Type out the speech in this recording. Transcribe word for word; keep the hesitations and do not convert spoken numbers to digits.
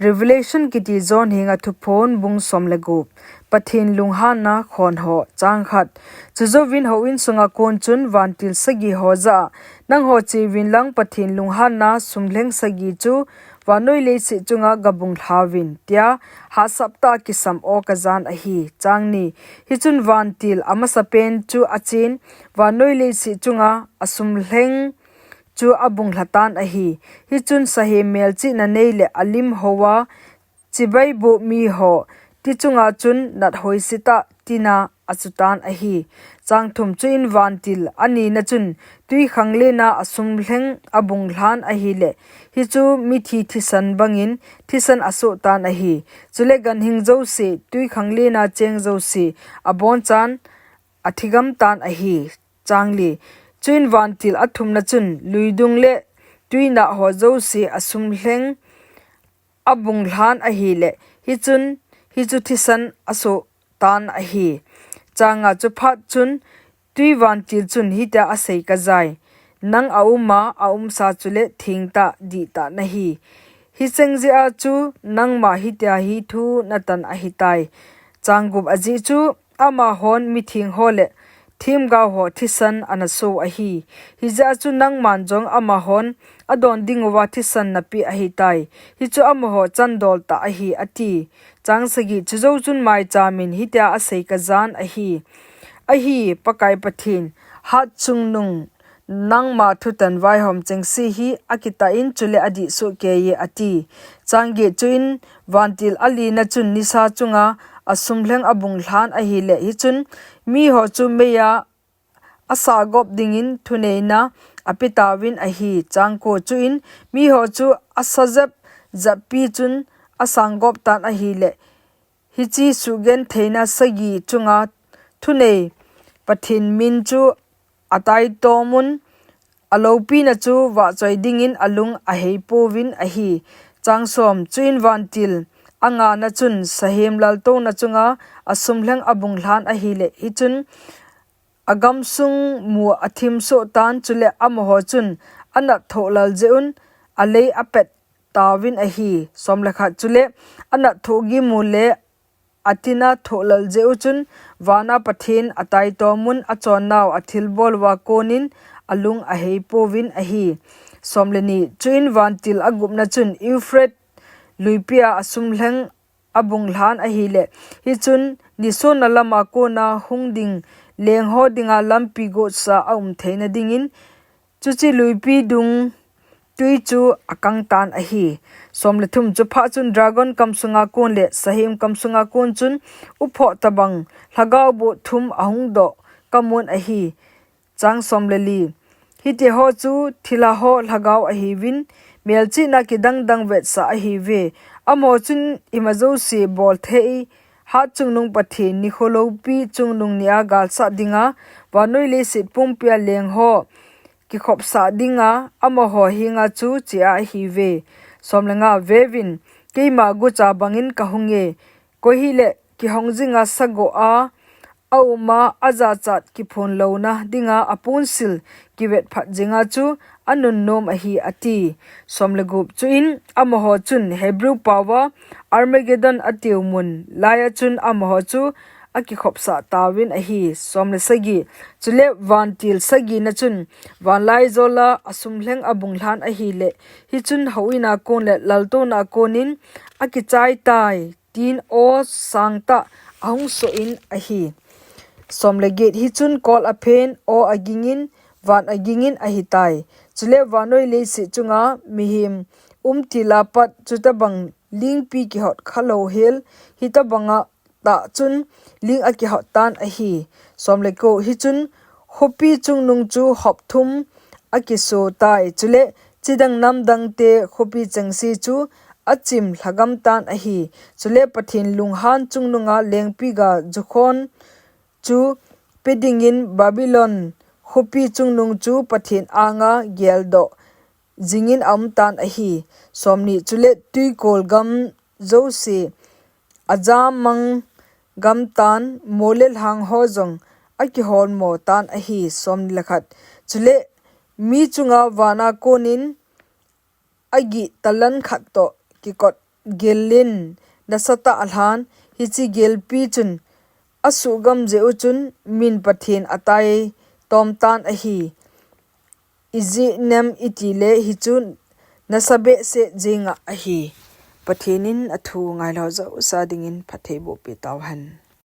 Revelation kiti John henga thuphon bung som le gup. Pathen lunghanna khon ho. Chang khat. Chujouvin houin sunga kon chun vantil sagi ho jah a, nangho cheuvin lang Pathen lunghanna sumlheng sagi chu vannoi leiset chunga gabung lhauvin, tia hahsap tah a kisam aw kajan ahi. Chang ni. Hichun vantil amasapen chu achen, vannoi leiset chunga asumlheng chu abung lhatan ahi. Hichun sahem melchihna nei le alim hoa chibai boh miho, ti chunga chun nat hoisetah tina achutan ahi. Chang thum. Chuin vantil anina chun twi khanglena asumlheng abung lhan ahile, hichu mithi thisan bangin thisan asoh tan ahi. Chule ganhing jouse, twi khanglena cheng jouse abonchan athigam tan ahi. Chang li. Chuin vantil athumna chun luidung le twinah ho jouse asumlheng abung lhan ahile, hichun hichu thisan asoh tan ahi. Chang nga. Chuphat chun twi vantil chun hitia asei kajai, nang auma, aumsa chule thengtah dihtah nahi. Hicheng jeh a chu nangma hitia hi thu natan ahitai. Chang gup. Ajeh chu amahon mitheng ho le themgao ho thisan anasoh ahi. Hijeh a chu nangman jong amahon adon dinguva thisan napeh ahitai. Hichu amaho chandol tah ahi, ati. Chang sagi. Chujou chun maichamin hitia asei kajan ahi, Ahi, Pakai Pathen, hatchungnung, nangma thutan vaihom chengse hi akitah in chule adih sohkeiye, ati. Chang get. Chuin vantil alina chun nisa chunga asumlheng abung lhan ahile, hichun miho chu meiya asahgop dingin thuneina apetauvin ahi. Chang ko. Chuin miho chu asajep jeppi chun asanggop tan ahile, hiche suhgentheina sagi chunga thunei Pathen min chu ataitomun, aloupina chu vahchoi dingin alung aheipouvin ahi. Chang som. Chuin vantil angana chun sahem laltouna chunga asumlheng abung lhan ahile, hichun agamsung mu athim soh tan, chule amaho chun anat thoh lal jeh un alei apet tauvin ahi. Som le khat. Chule anat thoh gimu le atina thoh lal jeh u chun vana Pathen ataitomun achonnau athilbol uva konin alung aheipouvin ahi. Som le ni. Chuin vantil agupna chun Euphrates luipia asumlheng abung lhan ahile, hichun nisona lama kona hung ding lengho dinga lampi gotsa aum theina dingin, chuche luipi dung twi chu akang tan ahi. Som le thum. Chuphat chun dragon kamsunga kon le sahem kamsunga kon chun uphoh tobang lhagao boh thum ahung doh kamun ahi. Chang som le li. Hitiho chu thilha ho lhagao ahiuvin, melchihna kidangdang vetsah ahiuve. Amaho chun ima jouse bolthei, hatchungnung Pathen, nikho loupi chungnung nia galsat dinga vannoi leiset pumpia lengho kikhopsah dinga amaho henga chu chea ahiuve. Som le nga. Veuvin, keima gucha bangin kahunge, koi hile kihong jinga sagoh a auma ajachat kiphon louna dinga aponsil kivetphat jinga chu anunnom ahi, ati. Som le gup. Chuin amaho chun Hebrew paova Armageddon atiu mun laia chun amaho chu akikhopsah tauvin ahi. Som le sagi. Chule vantil sagina chun vanlaijola asumlheng abung lhan ahile, hichun houina kon le laltouna konin akichai tai, tin aw sangtah ahung soh in ahi. Som le get. Hichun kol aphen, aw agingin, van agingin ahitai. Chule vannoi leiset chunga mihem umtila pat chutobang lingpi kihot khalou hel hitobanga tah chun ling akihot tan ahi. Som le ko. Hichun khopi chungnung chu hop thum akiso tai. Chule chidang namdangte khopi chengse chu achim lhagam tan ahi. Chule Pathen lunghan chungnunga lengpi ga jukhon chu pedingin Babylon khopi chungnung chu Pathen anga geldoh jingin aum tan ahi. Som ni. Chule twikol gam jouse ajamang gam tan, mo le lhang ho jong akiholmo tan ahi. Som ni le khat. Chule mi chunga vana konin agih talan khat toh kikot gelin nasatah alhan, hiche gelpi chun asuhgam jeh u chun min Pathen atai tomtan ahi. Ijeh inem itile hichu nasa behseh jeng ahi. Pathen in athu ngailou jouse dingin phatthei boh peh tauhen.